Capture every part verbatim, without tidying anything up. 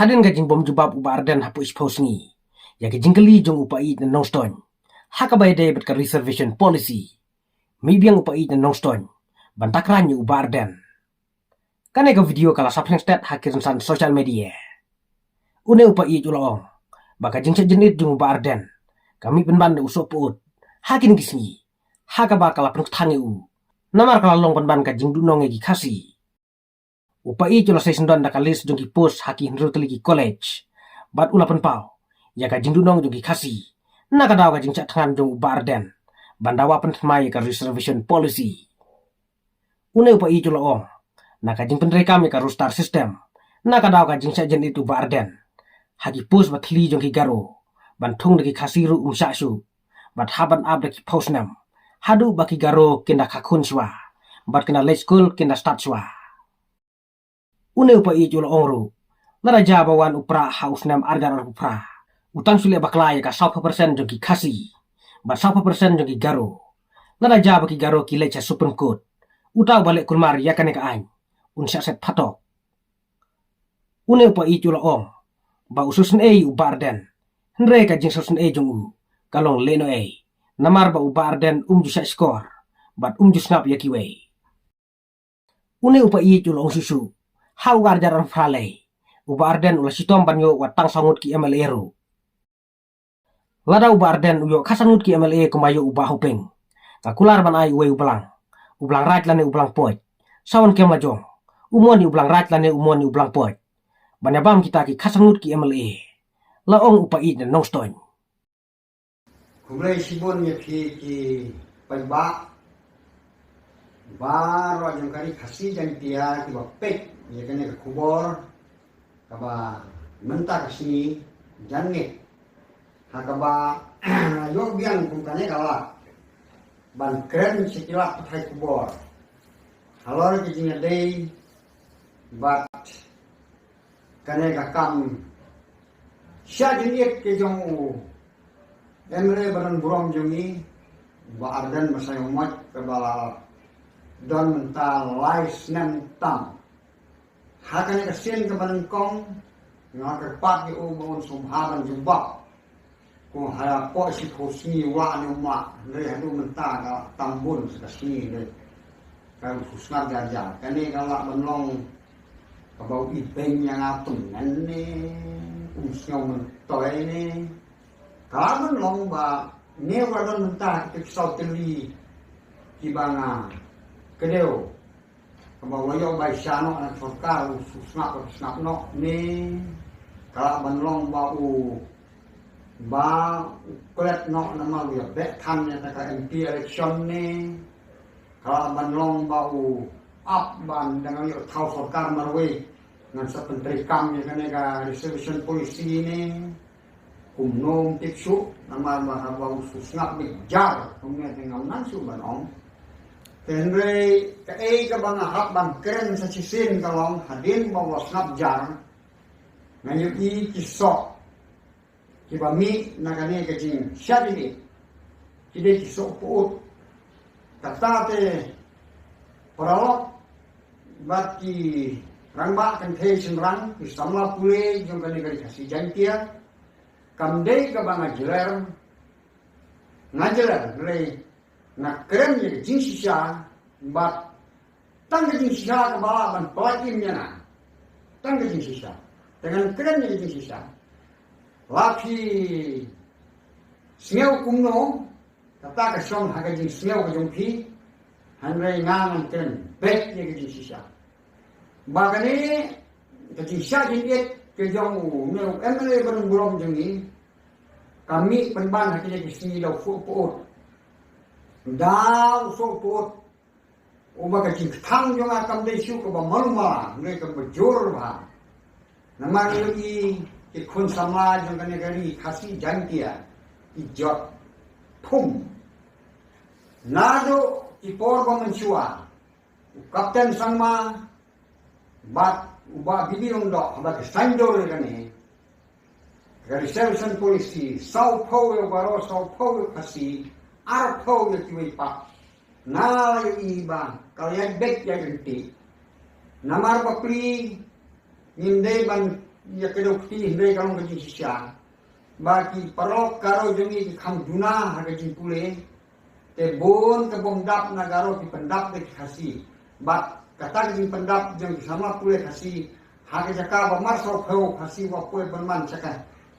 Hadien ka jingbym jubab u Bah Ardent hapoh shiphew sngi ïa ka jingkylli jong u Bah Ïeit na Nongstoiñ ha kaba ïadei bad ka reservation policy, mih biang u Bah Ïeit na Nongstoiñ ban takran ïa u Bah Ardent. Kane ka video ka la saphriang stet ha ki rynsan social media. Une u Bah Ïeit u la ong ba ka jingshah jynit jong u Bah Ardent ka mih pynban da u sohpyut ha kine ki sngi, ha kaba ka la pynkthang ïa u namar ka la long pynban ka jingduhnong ïa ki Khasi. U Bah Ïeit u la sei syndon da ka list jong ki post ha ki hynriew tylli ki college bad u la pynpaw ïa ka jingduhnong jong ki Khasi na ka daw ka jingshah thngan jong u Bah Ardent ban dawa pynthymmai ïa ka reservation policy. Une u Bah Ïeit u la ong na ka jingpyntreikam ïa ka roster system na ka daw ka jingshah jynit u Bah Ardent ha ki post ba thylli jong ki Garo ban thung da ki Khasi ruh um shah shuh bad hap ban ap da ki phew snem haduh ba ki Garo kin da kha khun shuwa bad kin da leit skul kin da stad shuwa. Une u Bah Ïeit u la ong ruh lada jia ba wan u prah ha u snem ar hajar arphew phra u tang shu leh bakla ïa ka sawphew percent jong ki Khasi bad sawphew percent jong ki Garo. Lada jia ba ki Garo ki leit sha Supreme Court, uta uba leh kulmar ïa kane ka aiñ un shah set phatok. Une u Bah Ïeit u la ong ba u sngewsynei u Bah Ardent, hynrei ka jingsngewsynei jong u ka long lehnohei namar ba u Bah Ardent um ju shah shkor bad um ju sngap ïa kiwei. Une u Bah Ïeit u la ong shuh shuh ha u ar hajar arphew phra lei u Bah Ardent u la shitom ban ïoh wat tang saw ngut ki MLA ruh. Lada u Bah Ardent u ïoh khatsan ngut ki MLA kumba ïoh u Bah Hoping, ka kular ban ai uwei u blang, u blang raij lane u blang poit, sa wan kem la jong, u mon ïa u blang raij lane u mon ïa u blang poit ban ïa bam kita ki khatsan ngut ki MLA, la ong u Bah Ïeit na Nongstoiñ. Khublei shibun ïa phi ki paidbah baroh jong ka ri Khasi Jaiñtia kiba peit ïa kane ka khubor kaba mynta ka sngi janmiet ha kaba ïoh biang kum kane ka lad ban kren sha ki lad pathai khubor halor ki jingïadei bad kane ka kam shah jynit ka jong u MLA ba don burom jong ngi, Bah Ardent Basaiawmoit, kaba la don mynta lai snem tam. Ha kane ka sien kaba nyngkong nga kyrpad ïa u ba un sngewbha ban jubab. Ko hapoh shiphew sngi wah ne ma, hynrei haduh mynta ka tam bun sa ka sngi hynrei ka u sngap jar jar. Kane ka lah ban long kaba u ibeiñ ïa nga tymmen ne um sngew myntoi ne. Ka lah ban long ba ne u la don mynta kita ki saw tylli kiba nga kdew. Kaba u la ïoh bai sha noh na sorkar u sngap u sngap noh ne. Ka lah ban long ba u ba u klet noh namar u ïa beh than ïa ta ka MP election ne. Ka lah ban long ba u ap ban dang ïoh thaw sorkar marwei ngan sa pyntreikam ïa kane ka reservation policy ne. Kumno um tip shuh namar ba haba u sngap beit jar kumne te ngam nang shuh ban ong. Te hynrei kaei kaba nga hap ban kren sa shisien ka long hadien ba u la sngap jar nga ïohi ki soh kiba mih na kane ka jingshah jynit ki dei ki soh pyut. Kata te paralok bad ki rangbah kynthei shynrang ki samla pule jong kane ka ri Khasi Jaiñtia. Kam dei kaba nga jler, nga jler hynrei nga kren ïa ka jingshisha bad tang ka jingshisha kaba lah ban pynlait im ïa nga. Tang ka jingshisha. Te ngan kren ïa ka jingshisha. La phi sngew kumno kata ka shong ha ka jingsngew ka jong phi. Hynrei nga ngan kren beit ïa ka jingshisha. Ba kane ka jingshah jingit ka jong u ne u MLA ba don burom jong ngi ka mih pynban ha kine ki sngi da u soh pyut. Da u soh pyut. Uba ka jingkthang jong nga kam dei shuh kaba malu mala, hynrei kaba jur bha. Namar ngi ïohi ki khun samla jong kane ka ri Khasi Jaiñtia ki jot phum. Naduh ki por ba mynshuwa u Kapten Sangma bad u Bah B D Lyngdoh haba ki saiñdur ïa kane ka reservation policy, sawphew ïa u Garo, sawphew ïa u Khasi, arphew ïa kiwei pat. Nga la ïohi ba ka la ïaid beit ïaid ryntih. Namar ba pli ngim dei ban ïa ka dei u kti hynrei ka long ka jingshisha. Ba ki paralok Garo jong ngi ki kham duna ha ka jingpule. Te bun ka bym dap na Garo ki pyndap da ki Khasi. Bad kata ka jingpyndap jong ki samla pule Khasi ha ka jaka ba mar saw phew Khasi wa poi ban man sha ka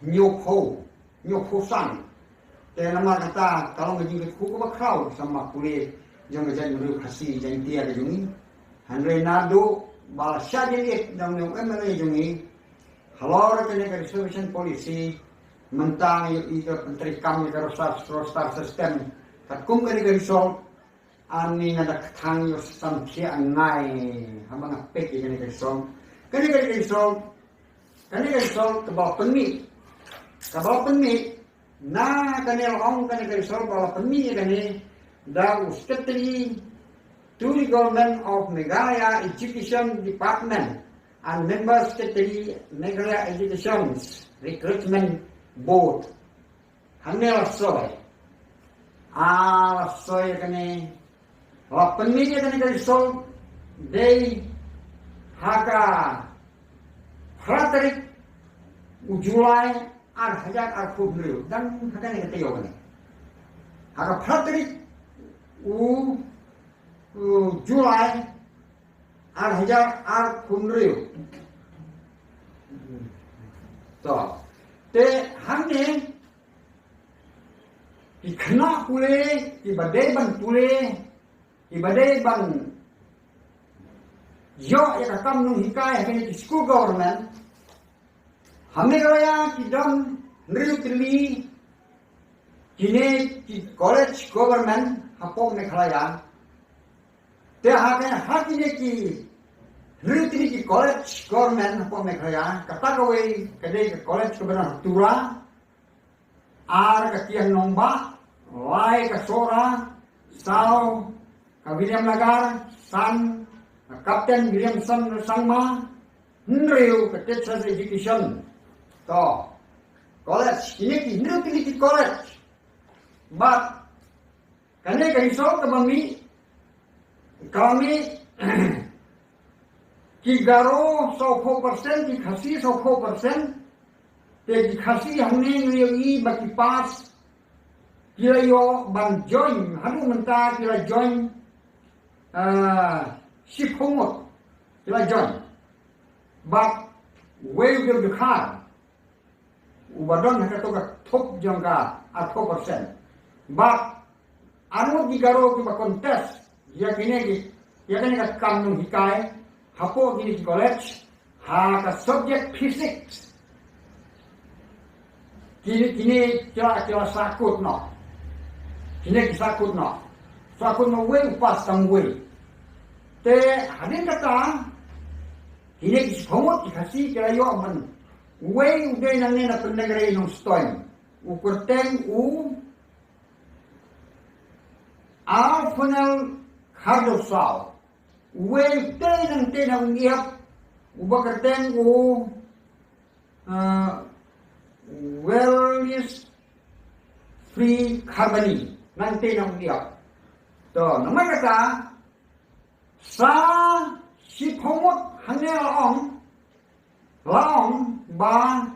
hynñiew phew, hynñiew phew san. Te namar kata ka long ka jingkyrkhu kaba khraw ki samla pule jong ka jaitbynriew Khasi Jaintia ka jong ngi. Hynrei naduh ba la shah jingit jong u M L A jong ngi halor kane ka reservation policy, mynta ngi ïohi ka pyntreikam ïa ka roster, roster system. Katkum kane ka result, ani nga da kthang ïa u samthiah ngai haba nga peit ïa kane ka result. Kane ka result, kane ka result kaba pynmih, kaba pynmih na kane la ong, kane ka result ba la pynmih ïa kane da u Secretary to the Government of Meghalaya Education Department and Member Secretary Meghalaya Education Recruitment Board. Hangne la soi. Ah, la soi ïa kane. La pynmih ïa kane ka result dei ha ka phra tarik u July ar hajar arphew hynriew. Dang ha kane ka taïew kane. Ha ka phra tarik u, u July ar hajar arphew hynriew. To. Te hangne ki khynnah pule, kiba dei ban pule, kiba dei ban ïoh ïa ka kam nonghikai ha kine ki school government. Ha Meghalaya ki don hynriew tylli kine ki college government hapoh Meghalaya. Te ha kane, ha kine ki hynriew tylli ki college government hapoh Meghalaya, kata kawei ka dei ka college kaba don ha Tura, ar ka Kiang Nangbah, lai ka Sohra, saw ka Williamnagar, san ka Captain Williamson Sangma, hynriew ka Teachers Education. To, college, kine ki hynriew tylli ki college. Bad kane ka result kaba mih, ka mih, ki Garo saw phew percent, ki Khasi saw phew percent. Te ki Khasi hangne ngi ïohi ba ki pass, ki la ïoh ban join, haduh mynta ki la join, ah, shiphew ngut ki la join. Bad uwei u dei u Dkhar uba don ha kato ka thup jong ka arphew percent. Bad arngut ki Garo kiba contest ïa kine ki, ïa kane ka kam nonghikai hapoh kine ki college ha ka subject physics. Kine, kine ki la, ki la sahkut noh. Kine ki sahkut noh. Sahkut noh uwei, u pass tang uwei. Te hadien kata, kine ki shiphew ngut ki Khasi ki la ïoh ban, uwei u dei nangne na Pyndengrei Nongstoiñ. U kyrteng u Alfonel Khardosaw. Uwei u dei nangtei na Umïap, uba kyrteng u, uh, Wellis Free Kharbani, nangtei na Umïap. To, namar kata, sa shiphew ngut hangne la ong, la ong ba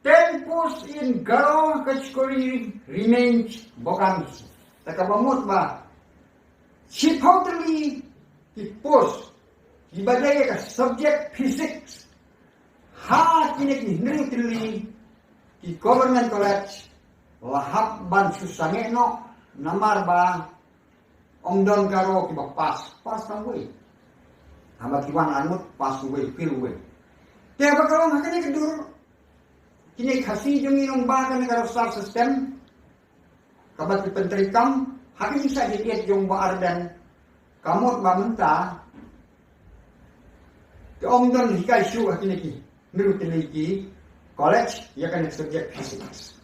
ten posts in Garo category remains vacant. Te kaba mut ba shiphew tylli ki post kiba dei ka subject physics ha kine ki hynriew tylli ki government college la hap ban shu sangeh noh namar ba ym don Garo kiba pass, pass tang uwei. Haba ki wan arngut pass uwei, fail uwei. Te haba ka long ha kane ka dur, kine Khasi jong ngi nongbah kane ka roster system kaba ki pyntreikam ha ka jingshah jingit jong Bah Ardent, ka mut ba mynta te ym don hikai shuh ha kine ki hynriew tylli ki college ïa kane ka subject physics.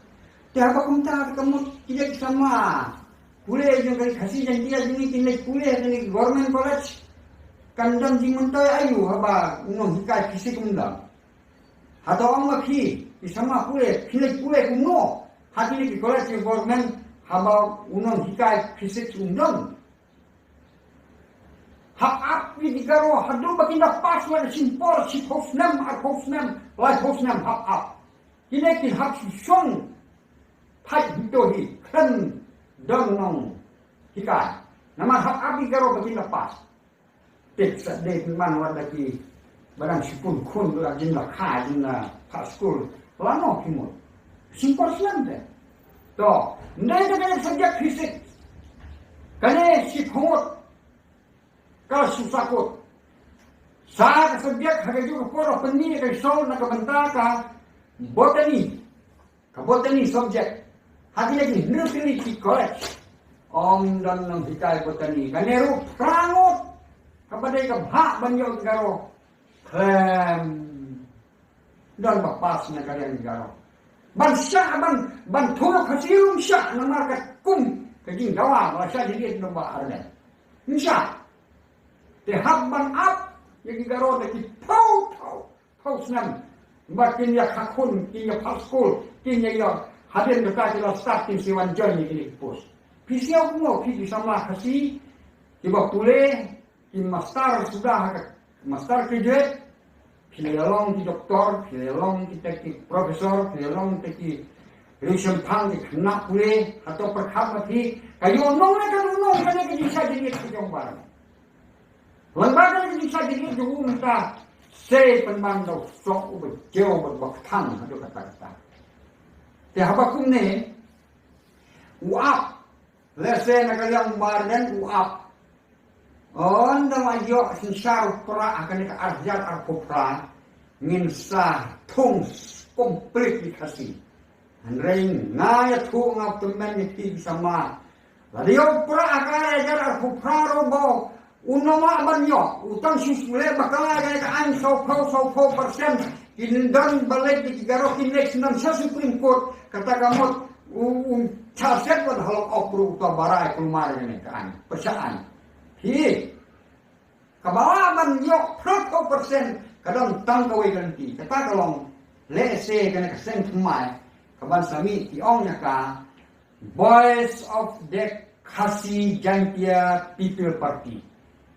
Te haba kumta te ka mut kine ki samla pule jong ka Khasi Jaiñtia jong ngi kin leit pule ha kine ki government college. Kan don jingmyntoi aïu haba u nonghikai physics um don? Hato ong ma phi ki samla pule phi leit pule kumno ha kine ki college jong government haba u nonghikai physics um don? Hap ap ïa ki Garo haduh ba kin da pass la ka shim por shiphew snem, arphew snem, laiphew snem hap ap. Kine ki hap shu shong phai hito hi khlem don nonghikai. Namar hap ap ïa ki Garo ba kin da pass. Te sa dei pynban wat la ki ba dang shu pun khun, ba dang jin la kha, jin la phah skul. Lano ki mut? Shim por snem te. To, ym dei te kane subject physics. Kane shiphew ngut ka shu sahkut. Sa ka subject ha kajuh ka por, pynmih ka song na ka bynta ka botany. Ka botany subject. Ha kine ki hynriew tylli ki college ym don nonghikai botany. Kane ruh phra ngut kaba dei ka bhah ban ïoh ki Garo, khlem don ba pass na ka liang ki Garo. Ban shah, ban, ban thoh Khasi ruh ym shah, namar ka kum ka jingdawa ba la shah jingit na Bah Ardent. Ym shah. Te hap ban ap ïa ki Garo da ki phew, phew, phew snem ba kin ïa kha khun, kin ïa phah skul, kin ïa ïoh. Hadien kata ki la start, kin sa wan join ïa kine ki post. Phi sngew kumno, phi ki samla Khasi kiba pule, ki master suda ha ka master graduate, phi la long ki doktor, phi la long kita ki professor, phi la long kita ki rishemphang, ki khynnah pule. Hato pyrkhat ma phi, ka ïoh nong ne ka nong, kane ka jingshah jingit ka jong baroh? Lyngba kane ka jingshah jingit jong u mynta, sa pynban da u soh uba jew bad uba kthang haduh katta katta. Te haba kumne, u ap, lehse na ka liang Bah Ardent u ap. Ynda la ïoh synshar u Prah ha kane ka ar hajar arphew phra, ngin sa thung complete ïa ki Khasi. Hynrei nga ïathuh, nga tymmen ïa phi ki samla, lada ïoh u Prah ha ka ar hajar arphew phra ruh, ba u nongwah ban ïoh, u tang shu leh bakla ïa ka aiñ, sawphew, sawphew percent kin don ba leit ïa ki Garo, kin leit sdang sha Supreme Court. Kata ka mut u, u Charles Edward Holland u ruh uta ba rai kulmar ïa kane ka aiñ, pyrshah aiñ. Hi, kaba lah ban ïoh phraphew percent ka don tang kawei ka lynti, kata ka long, lehse kane ka seng thymmai kaban sa mih, ki ong ïa ka Voice of the Khasi Jaintia People Party.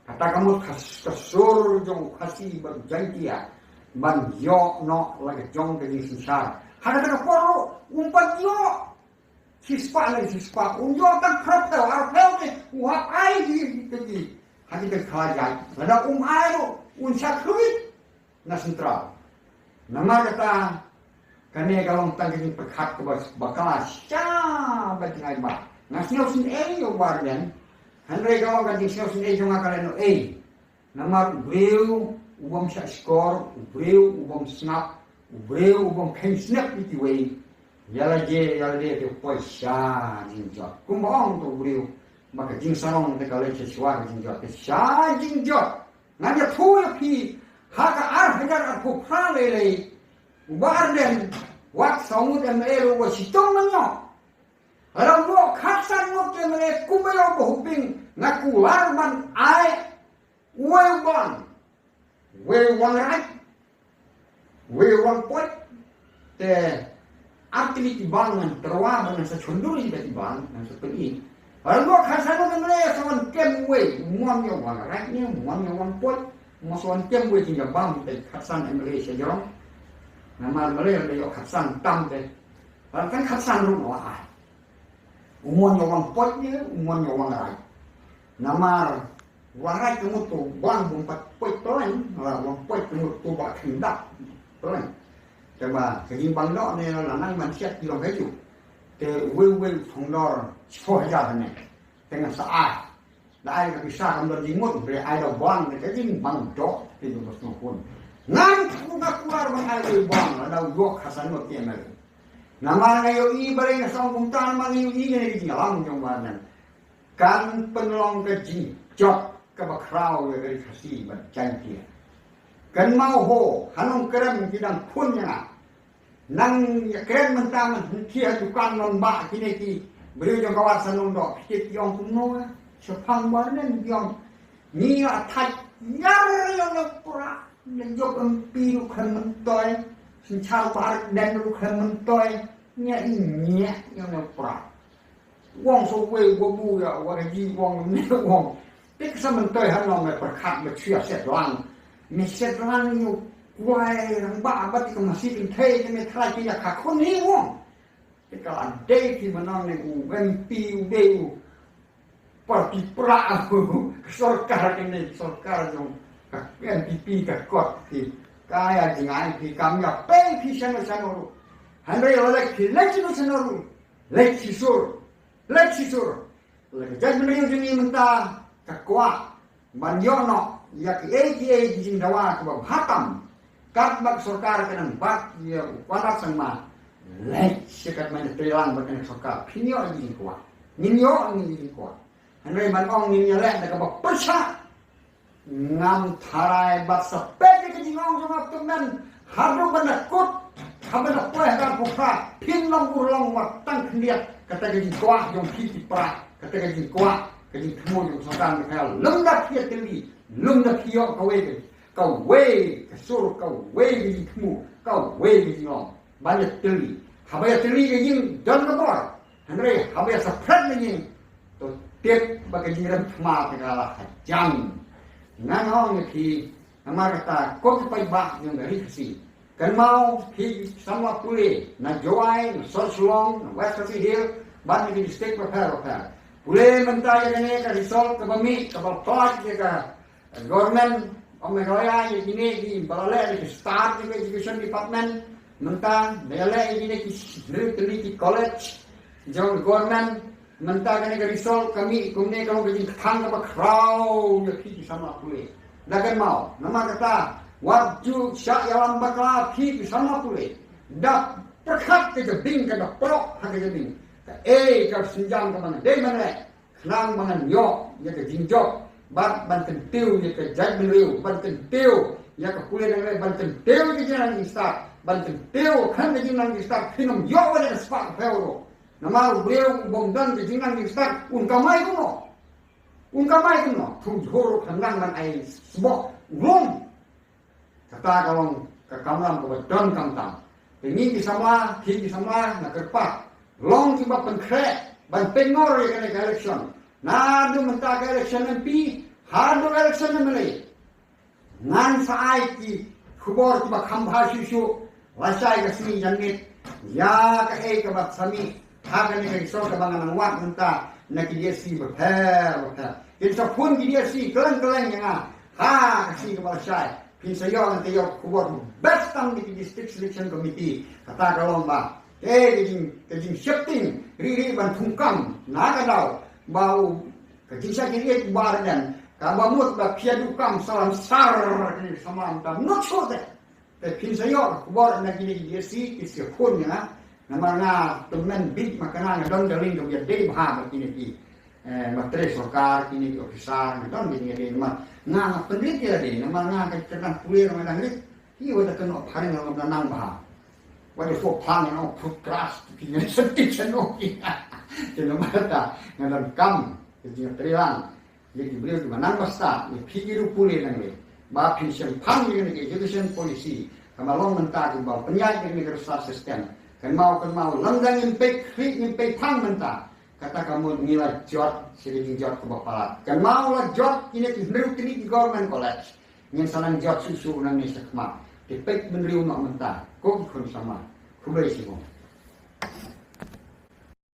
Kata ka mut ka, ka sur jong u Khasi bad u Jaintia ban ïoh noh la ka jong ka jingsynshar. Ha kata ka por ruh um pat ïoh shispah ne shispah, um ïoh tang phraphew, arphew te u hap ai ïa ki, ïa ki ha kita ki khlajait. Lada um ai ruh un shah khlawit na Central. Namar kata, kane ka long tang ka jingpyrkhat kaba bakla sha ba jngai ba. Nga sngewsynei ïa u Bah Ardent, hynrei ka long ka jingsngewsynei jong nga, ka leh noh ei. Namar u briew u bym shah shkor, u briew u bym sngap, u briew u bym kheiñ snep ïa kiwei, ïa lade ïa lade te u poi sha jingjot. Kumba ong uto u briew ba ka jingsarong te ka leit sha shuwa ka jingjot, te sha jingjot. Ngan ïathuh ïa phi, ha ka ar hajar arphew phra lei lei, u Bah Ardent wat saw ngut M L A ruh, wat shitom ban ïoh. Lada u ïoh khatsan ngut M L A kumba ïoh u Bah Hoping, nga kular ban ai uwei u bang, uwei u wangrait, uwei u wangpoit. Te ar tylli ki bang ngan tyrwa ban ngan sa shon dur ïa ki bang, ngan sa pyni. Lada u ïoh khatsan ngut M L A, sa wan kem uwei, u mon ïa u wangrait ne u mon ïa u wangpoit, u mon sa wan kem uwei, jingïabam te khatsan M L A sha jrong. Namar M L A lada ïoh khatsan tam te, lada tang khatsan ruh la ai. U mon ïa u wangpoit ne u mon ïa u wangrait? Namar wangrait ka mut u bang bym pat poit pleng, la wangpoit ka mut u ba khyndat pleng. Te ba ka jingbang doh ne la nang ban siat ki long kajuh. Te uwei uwei u thong dor shiphew hajar ne. Te ngan sa ai. Da ai ka pisa kam don jingmut, hynrei ai da u bang ne ka jingbang doh te ba sngewkhun. Ngan, nga kular ban ai u bang lada u ïoh khatsan ngut M L A. Namar nga ïohi, balei nga sa ong kumta, namar nga ïohi kane ka jingïalam jong u Bah Ardent kan pynlong ka jingjot kaba khraw ïa ka ri Khasi bad Jaintia. Kynmaw ho, ha Nongkrem ki dang khun ïa nga. Nang ïakren mynta, man hynrei ha dukan, man ba kine ki briew jong ka Wad Sanong doh, phi tip ki ong kumno? Shaphang Bah Ardent ki ong, ngi la thait ïar ïa u Prah, ngi jop M P ruh khlem myntoi, synshar Bah Ardent ruh khlem myntoi, ngi ïa i ngi ïa u Prah. U ong sa uwei u babu ïa u, wa ka ji u ong ne u ong. Te ka sa myntoi ha nong me pyrkhat me chwia set lang. Me set lang ïa u kwai rangbah bad ka masi kynthei ne me trai ki ïa ka khun hi wong. Te ka la dei ki ma nong ne u M P u dei u parti pra u sorkar kane sorkar jong ka N P P ka kot ki. Ka ïa jngai ki kam ïa pei ki shano shano ruh. Hynrei lek ki lek shano shano ruh. Lek ki sur. Lek ki sur. Lek ka jaitbynriew jong ngi mynta ka kwah ban ïoh noh ïa kiei kiei ki jingdawa kiba bha tam. Katba ka sorkar ka nang bat ïa u Conrad Sangma. Leit sha katba ngi treilang bad kane ka sorkar phin ïoh ïa ki jingkwah. Ngin ïoh ïa ki jingkwah. Hynrei ban ong ngin ïaleh da kaba pyrshah. Ngam tharai bad sa peit ïa ka jingong jong nga tymmen. Haduh ban da kut, haduh ban da poi ha ka pyrshah. Phin long urlong wat tang khyndiat kata ka jingkwah jong phi ki para, kata ka jingkwah, ka jingthmu jong ka sorkar Meghalaya. Lymda phi ïatylli, lymda phi ïoh kawei ka, kawei ka sur, kawei ka jingthmu, kawei ka jinglong. Ban ïatylli. Haba ïatylli ka jing don ka bor. Hynrei haba ïa separate ka jing, to tip ba ka jingrem thma te ka la hajan. Ngan ong ïa phi, namar kata ko ki paidbah jong ka ri Khasi. Kynmaw phi samla pule na Jowai, na Sor Shillong, na West Khasi Hills, bad na ki district bapher bapher. Pule mynta ïa kane ka result kaba mih kaba pynlait ïa ka Government of Meghalaya ïa kine ki ba la leh ïa ki start ïa ka education department mynta ba la leh ïa kine ki hynriew tylli ki college jong government mynta kane ka result ka mih kumne ka long ka jingkthang kaba khraw ïa phi ki samla pule. Da kynmaw namar kata wat ju shah ïalam bakla phi ki samla pule. Da pyrkhat ka jabieng ka da pyrkhat ha ka jabieng. Kaei ka sienjam kaba nga dei ban leh. Khnang ba ngan ïoh ïa ka jingjop bad ban kyntiew ïa ka jaitbynriew, ban kyntiew ïa ka pule nangne, ban kyntiew ïa ka jingnang jingstad, ban kyntiew khlem ka jingnang jingstad phin ym ïoh wat ïa ka spah ka phew ruh. Namar u briew u bym don ka jingnang jingstad un kamai kumno? Un kamai kumno? Thung jhur ruh khlem nang ban ai sboh u lum. Kata ka long ka kamram kaba don khamtam. Te ngi ki samla, phi ki samla, nga kyrpad long kiba pynkhreh ban pynngor ïa kane ka election. Naduh mynta ka election M P haduh election M L A. Ngan sa ai ki khubor kiba kham bha shuh shuh lashai ka sngi janmiet ïa kaei kaba sa mih ha kane ka result kaba nga nang wad mynta na ki D S C bapher bapher. Kin sa phone ki D S C kylleng kylleng ïa nga ha ka sngi kaba lashai. Phin sa ïoh ngan sa ïoh khubor best tam na ki District Selection Committee. Kata ka long ba eh ka jing, ka jingsheptieng rieh rieh ban thungkam na ka daw ba u ka jingshah jingrieh u Bah Ardent kaba mut ba phi ïa duh kam salam sar kane ka samla mynta. Not sure te. Te phin sa ïoh khubor na kine ki D S C ki sa phone ïa nga. Namar nga tymmen bit ma kane nga don ka link kaba ïadei bha bad kine ki, eh, ma trei sorkar, kine ki officer, nga don kine ki dei namar nga, nga pynrit ïa dei namar nga ka kyrdan pule nga dang rit. Ki wat da kynnoh phareng nga dang nang bha. Wat da sop phang nga first class ki nga senti seno ki. Te namar ta nga donkam ka jingtreilang ïa ki briew kiba nang ba stad, ïa phi ki ruh pule nangne ba phin shemphang ïa kane ka education policy kaba long mynta kiba pynïaid ïa kane ka research system. Kynmaw, kynmaw, lymda ngim peit khlieh ngim peit phang mynta, kata ka mut ngi la jot sha ka jingjot kaba palat. Kynmaw la jot kine ki hynriew tylli ki government college. Ngin sa nang jot shuh shuh nangne shakhmat. Te peit bynriew noh mynta ko ki khun samla. Khublei shibun.